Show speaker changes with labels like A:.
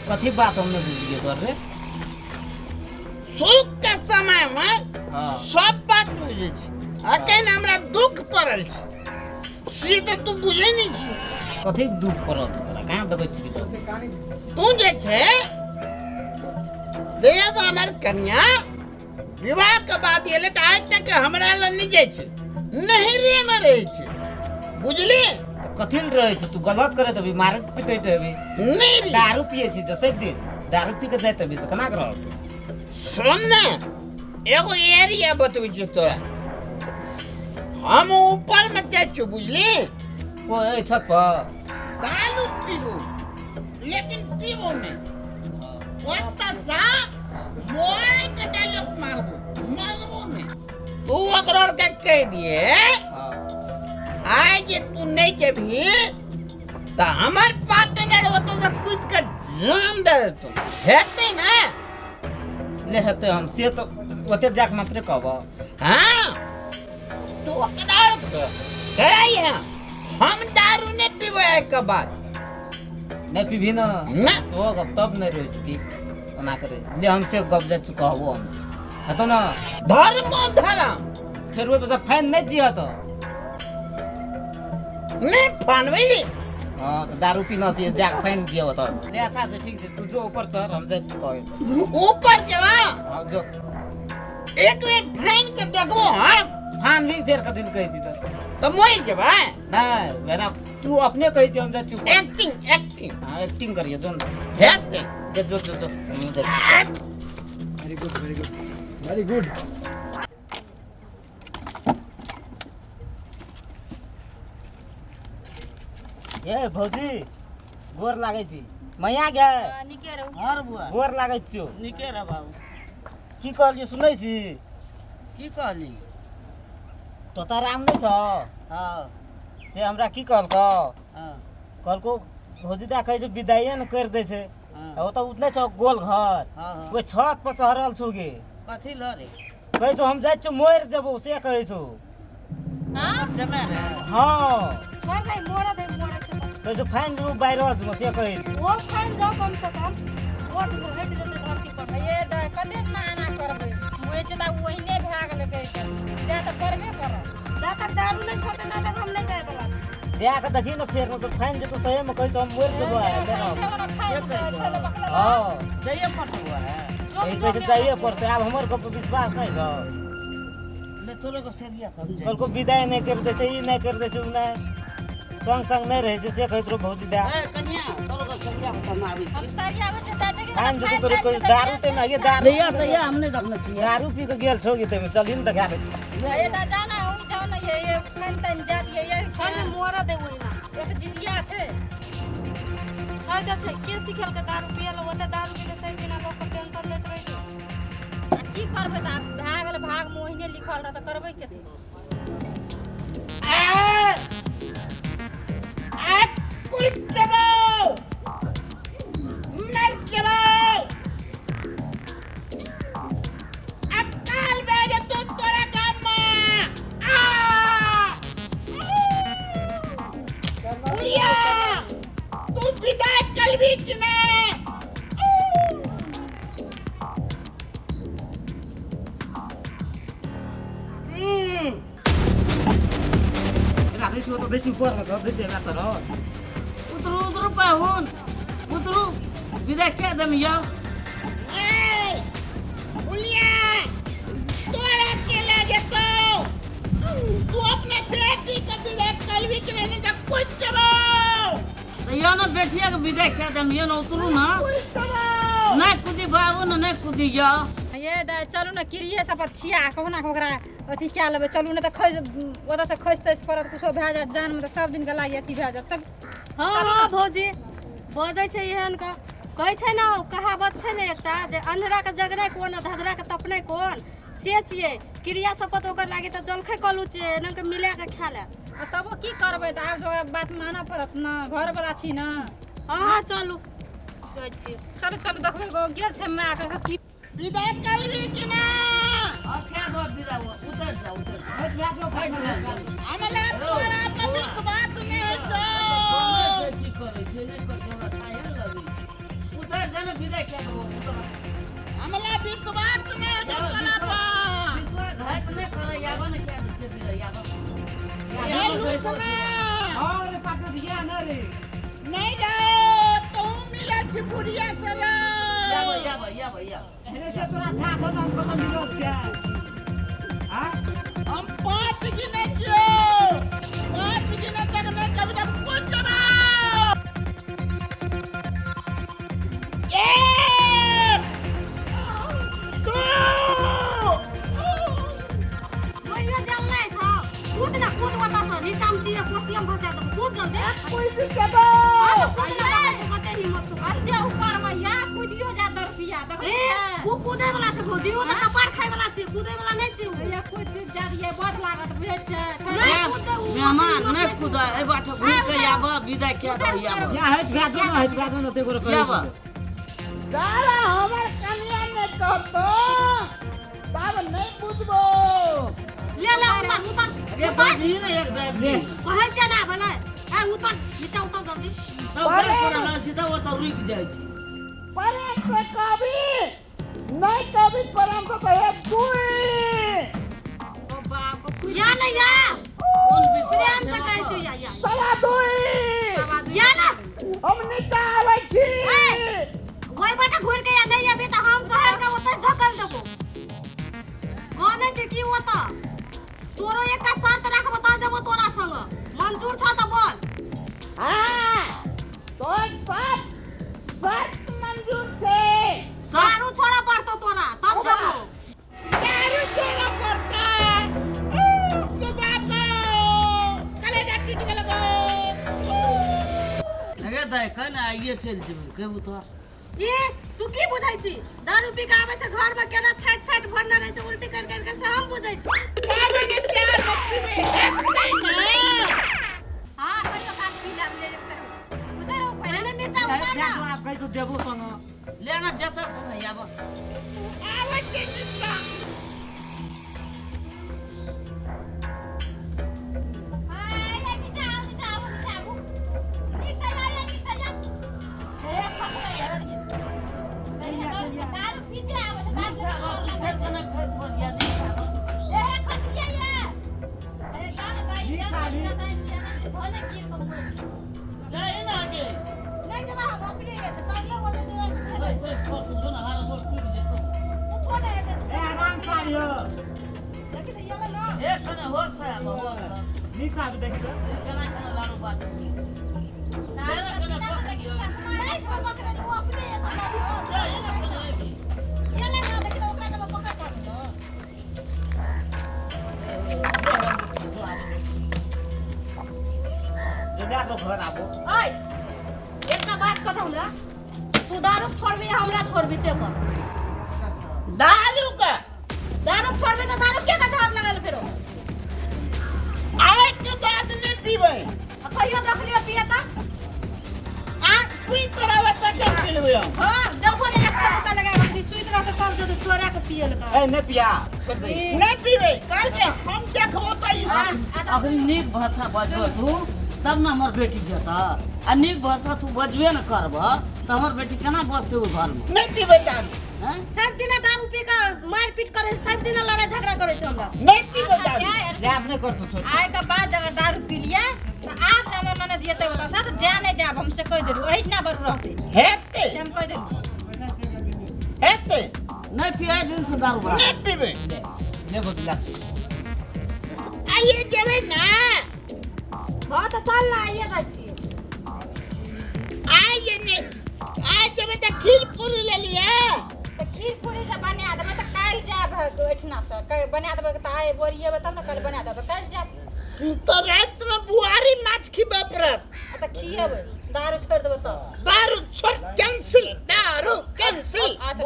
A: कथी बात हम नहि बुझलियै तोहर रे।
B: सुख के समय में सब बात बुझै छी, अखन हमरा दुख पड़ल छै से तऽ तू बुझै नहि छी।
A: कथी दुख पड़ल छै तोरा? कहाँ देखै छी तू?
B: तू जे छै जहिया से हमर कन्या विवाह के बाद एलै तऽ आइ तक हमरा लग नहि जाइ छै, नैहरे मे रहै छै, बुझली?
A: तऽ कथी लए रहै छै? तू गलत करैत हेबी, मारैत पिटैत हेबी।
B: नहि रे।
A: दारू पियै छी जसै दिन, दारू पी के जाइत हेबी तऽ केना के रहत?
B: सुन ने, एगो एरिया बतबै छियौ तोरा, हम ऊपर मे जाइ छियौ, बुझली?
A: ओ एहि छत पर
B: दारू पीबो लेकिन पीबो नहि, ओतऽ सँ मोरे के डायलॉग मारबो, मारबो नहि। तू ओकरा आर के कहि दिए आइ जे तू नहि जेबही तऽ हमर पार्टनर ओतऽ से कूदि के जान दे देतौ, हेतै ने?
A: नहि हेतै, हम से तऽ ओते जाके मात्रे कहबऽ।
B: हाँ, तू ओकरा आर के डराइहे, हम दारू नहि पीबै एहिके बाद।
A: नहि पीबही ने?
B: ना।
A: सेहो गप तब नहि रहै छै कि ओना करै छै। ले हम से गप जाइ छी कहबो हमसे, हेतौ ने?
B: धर्मो धर्म।
A: फेर ओहि पर फैन नहि जियह तऽ?
B: नहि फानबै रे।
A: हाँ तऽ दारू पीना से जाके फैन जियह ओतऽ से। ले अच्छा से ठीक छै, तू जो ऊपर चढ़, हम जाइ छी कहै।
B: ऊपर जेबा?
A: हाँ जो।
B: एक बेर फाइन के देखबो हम।
A: फान भी फेर कथी लए कहै छी तऽ?
B: तऽ मरि जेबै।
A: नहि भेना, तू अपने कहै छी, हम जाइ छी ऊपर।
B: Acting acting.
A: हाँ एक्टिंग करियो जो ने।
B: हेतै।
A: जे जो जो जो, हम जाइ छी।
C: Very good, very good, very good.
A: ए भौजी, गोर लागै छी। मैया गे।
D: नीके रहू।
E: हर बुआ।
A: गोर लागै छियौ।
E: नीके रह बाबू।
A: की कहलियै सुनै छी?
E: की कहली?
A: तोता राम नहि छौ?
E: हाँ।
A: से हमरा की कहलकौ?
E: हाँ।
A: कहलकौ भौजी दा कहै छै विदाइए ने करि दै छै।
E: हाँ।
A: आ ओतऽ उतने छौ गोल घर।
E: हाँ, हाँ।
A: ओहि छत पर चढ़ल छौ गे।
E: कथी लऽ रे?
A: कहै छौ हम जाइ छियौ मरि जेबौ से कहै छौ।
D: हाँ?
E: जमा रे।
A: हाँ।
F: छोड़ दे, मोड़ दे, मोड़ दे।
A: कहै छौ फाइन जेबौ वायरस मे से कहै छौ।
F: ओ फाइन जाओ कम से कम। ओ हटि जेतै धरती पर।
D: ये दै कते ना आना करबै? मुँह छै तऽ ओहिने भए गेलै कहै छै। जा तऽ करबे करब।
F: जा तक दारू नहि छोड़तै ता तक हम नहि जाय बला छी।
A: जा कऽ देखी ने फेर, तऽ फाइन जेतौ सही मे कहै छौ हम मरि जेबौ आइ, ले ना।
E: से कहै छौ?
A: हाँ।
E: जाइए पड़तौ है।
A: यही कहै छै जाइए पड़तै, आब हमर गप पर विश्वास नहि छौ?
E: ले तोरो के सेरिया तऽ हम जाइ
A: कहलको
E: छी।
A: विदाई नहि करि दै छै, ई नहि करि दै छै, ओ नहि, संग संग नहि रहै छै से कहैत रहौ भौजी दा।
E: ए कन्या, तोरो के सेरिया तऽ हम आबै
D: हम
E: छी।
D: सरिया आबै छै जाय छै कि
A: फाइन जेतौ तोरे कहै दारू ते ने ये दारू।
E: लैया तैया हम नहि देखने छियै।
A: दारू पी के गेल छौ कि तैमे, चलही ने देखा दै छी।
D: ये दा जाना ओ जाओ ना, ये फाइन ताइन जा दिए ये।
F: छोड़ दे, मोड़ दे ओहिना।
D: एक जितिया छै।
F: छै तऽ छै, के सिखेलकै दारू पियै लए? ओते दारू पी के सभ दिना लोकके टेंशन दैत रहै छै।
D: आ की करबै तऽ आब भए गेल, भाग मे ओहिने लिखल रह तऽ करबै कथी?
B: आ आ कुदि जेबौ, मरि जेबौ, अब काल भए जेतौ तोरा गाममे। आ बुढ़िया, तू विदाई करबी कि नहि?
A: राखै छी ओतऽ दै छी ऊपरमे छत दै छी हमरा चढ़।
E: उतरू उतरू पाहुन उतरू, विदा कए देम यौ।
B: ए, बुलिया, तोरा के ले जेतौ? तू अपने बेटी के विदा करबी कि नहि? नहि तऽ कुदि जेबौ।
E: तऽ यौ ने बेटिया के विदा कए देम यौ ने, उतरू ने।
B: कुदि जेबौ।
E: नहि कुदी बाबू ने, नहि कुदी यौ।
D: ये दाइ चलू ने, किरिए शपथ खिया कहुना कऽ ओकरा अथी कए लेबै। चलू ने तऽ खसि ओतऽसँ खसि तसि पड़त, कुछो भए जायत जानमे तऽ सब दिनके लागि अथी भए जायत। चल।
F: हाँ हाँ भौजी बजै छै एहन के कहै छै ने, ओ कहावत छै ने एकटा जे अन्हरा के जगनाइ कोन आ धधरा के तपनाइ कोन, से छियै क्रिया शपथ ओकर लागि तऽ जलखै कलू छियै एना के मिला के खा ले।
D: आ तबो की करबै तऽ आब ओकरा बात मानऽ पड़त ने, घरवला छी ने।
F: हाँ हाँ चलू जाइ छियै।
D: चलू चलू देखबै गो गेल छै मायके की।
B: विदा करबी कि ना?
E: अच्छा दो विदा हुआ, उतर जा उतर जा।
B: हमरा तोरा पर विश्वास नहि होइ छौ।
E: की करै छै नहि करै छै हमरा थाहे लगै छै। उतर जा ना विदाई कए देबो उतर।
B: हमला विश्वास नहि छै तोरा पर।
E: विश्वासघात नहि करे आबऽ ने कए दै छियै विदाई आबऽ।
B: ए लूसना।
C: हाँ रे पाकड़ दिया ना रे।
B: नहीं जाओ तू मिला छी बुढ़िया से रे।
E: आबऽ आबऽ आबऽ आबऽ।
C: एहने से तोरा था सब हम कतऽ मिलल छै। हाँ?
B: हम 5 गिने छियो। 5 गिने तक नहीं कभी तक पूछ जबो। 1 2
F: मरियो जल नहि छौ। कूद ना कूद ओतऽ सँ नीचा मे छियै कोसिया मे भसा देबौ कूद जल्दी।
B: कूद जबो।
F: हाँ तऽ कूद ना देखै छौ कते हिम्मत छौ।
D: अते ऊपर मे या कूदियो जा दरपिया देखै
F: ए
D: छियै?
F: उ कूदै वाला छै भौजी उ तऽ कपार खाय वाला छै कूदै वाला नहि छै उ।
D: या कूद टूट जा दियै बड लागत बुझै छै। छोड़ि
F: नहि
D: दे।
F: कूदतै उ।
E: मेहमान नहि कूदऽ एहि बाटे घुरि के आबऽ विदाई कए दही आबऽ।
C: या हट भए जो ना हट भए जो ना ते गोरे कहै
E: आबऽ।
C: छै।
B: सारा हमर कनिया ने कहतो तब नहीं बुझबो।
F: ले ले उतर उतर
E: अरे
F: उतर।
E: बजही ने एक दाबि
C: ले।
F: कहै छै ना भेलै ए उतर नीचा उतर जल्दी।
E: तब घर पर रहै छी तब ओतऽ रुकि जाइ छी।
B: प्रेम से कभी नहीं कभी प्रेम को कहे दुई।
D: ओ बाप
F: या ना या
E: कोन विश्वास
F: प्रेम
E: छै
F: से कहै
E: बाबा?
F: छौ या या
B: 2.25।
F: या ना
B: हम नीचा आबै छी।
F: ओहि बाटे घुरि के या नहि अबी तऽ हम चढ़ि के ओतऽ धकल देबो। गानै छै की ओतऽ तोरो एकटा शर्त राखबो तऽ जेबो तोरा संग मंजूर छौ तऽ बोल।
B: हाँ तोर सब शर्त मंजूर छै।
F: दारू छोड़ऽ पड़तौ तोरा तब जेबो।
B: दारू छोड़ऽ पड़तै। ओ बाप गो कलेजा टूटि गेल गो।
E: अगे दाइ कह ने आइए चलि जेबै कहबू तोहर।
F: ए तू की बुझै छी दारू पी के आबै छै घर में केना छाटि छाटि भरने रहै छै उल्टी कर कर के से हम बुझै छी।
B: दारू ने 4 बजे पीबै हेतै ने।
D: हां कहियो काल पी लेब ले उतरू उतरू पहिले।
F: पहिले नीचा उतर ना।
C: आब कहै छौ जेबो संग।
E: ले ना जेतऽ संग आबऽ।
B: आबै छी नीचा।
D: हां ये नीचा आउ नीचा आबू नीचा आबू। नीक से आउ नीक से आउ। हे खसलै हर गेल। दारू पीते आबै छै दारू
E: से कोना खसि पड़िया नीक आबऽ।
D: ए हे खसलियै ये। ए जान भाई जान
F: भने गिर के मरि गेल।
E: जाइ ने आगे।
F: नहि जेबै हम अपने एतै चढ़ले ओते दूर से जेबै।
E: खसि पड़तौ जो ने हार गोड़ टूटि जेतौ।
F: कुछो नहि हेतै तू
C: ए आराम से आबियो।
F: देखी तऽ एलै ना।
E: हे कने होश से आबऽ होश से।
C: नीक से आबि देखी तऽ।
E: ई केना केना लारू बात होइ छै।
D: दारू पीला से देखी चश्मा
F: नहि छौ पकड़ल ओ अपने एतै।
E: जाइ ने कने एबी।
F: एलै ना देखी तऽ ओकरा जब पकड़ पाबै ना।
C: जो लए जो घर आबो।
F: ओइ एकटा बात कह हमरा तू दारू छोड़बी हमरा छोड़बी से कर।
B: दारू के
F: दारू छोड़बी तऽ दारू के हाथ लगल फेरो।
B: आइ के बाद नहि पीबै।
F: आ कहियो देखलियो पिए तऽ।
B: आ सुति रहबै तखन पीबै हम।
F: हाँ देबो ने एक टका लगा के सुति रहतै तब जब चोरा के पिए लगा।
C: ए नहि पिया छोड़ि दे।
B: नहि पीबै काल्हि के हम देखबो तऽ ई
E: अखन नीक भाषा बजबह तू तब ने हमर बेटी जेतऽ। आ नीक भाषा तू बजबे ने करबह तऽ हमर बेटी केना बजतै ओहि घरमे?
B: नहि पीबै दारू।
E: हैं?
F: सब दिना दारू पी के मार पीट करे सब दिना लड़ाई झगड़ा करे छै हमरा।
B: नहि पीबै दारू।
C: जाब नहि करतौ छोड़ि।
D: आइ के बाद अगर दारू पी लियै तऽ आब जे हमर ननद जेतै ओतऽ से तऽ जाय नहि देब हम से कहि देलहुँ एहिठिना बड़ रहतै।
B: हेतै
D: से हम कहि देलहुँ।
B: हेतै।
E: नहि पियाइ दिन से दारू बा।
B: नहि पीबै।
C: ले बदला।
B: आइए जेबै ना।
F: हाँ तऽ चल ना आइए जाइ छियै।
B: आइए नहि आइ जेबै तऽ खीर पूरी लेलियै।
D: तऽ खीर पूरी सब बना देबै तऽ काल्हि जायब ओहिठिना से बना देबै तऽ आइ बोरिएबै तब ने काल्हि बना देबै काल्हि जायब।
B: तऽ रातिमे बुआरी माछ खिबै पड़त।
D: आ तऽ खिएबै दारू छोड़ि देबै तब।
B: दारू छोड़ कैंसिल दारू कैंसिल।
D: अच्छा।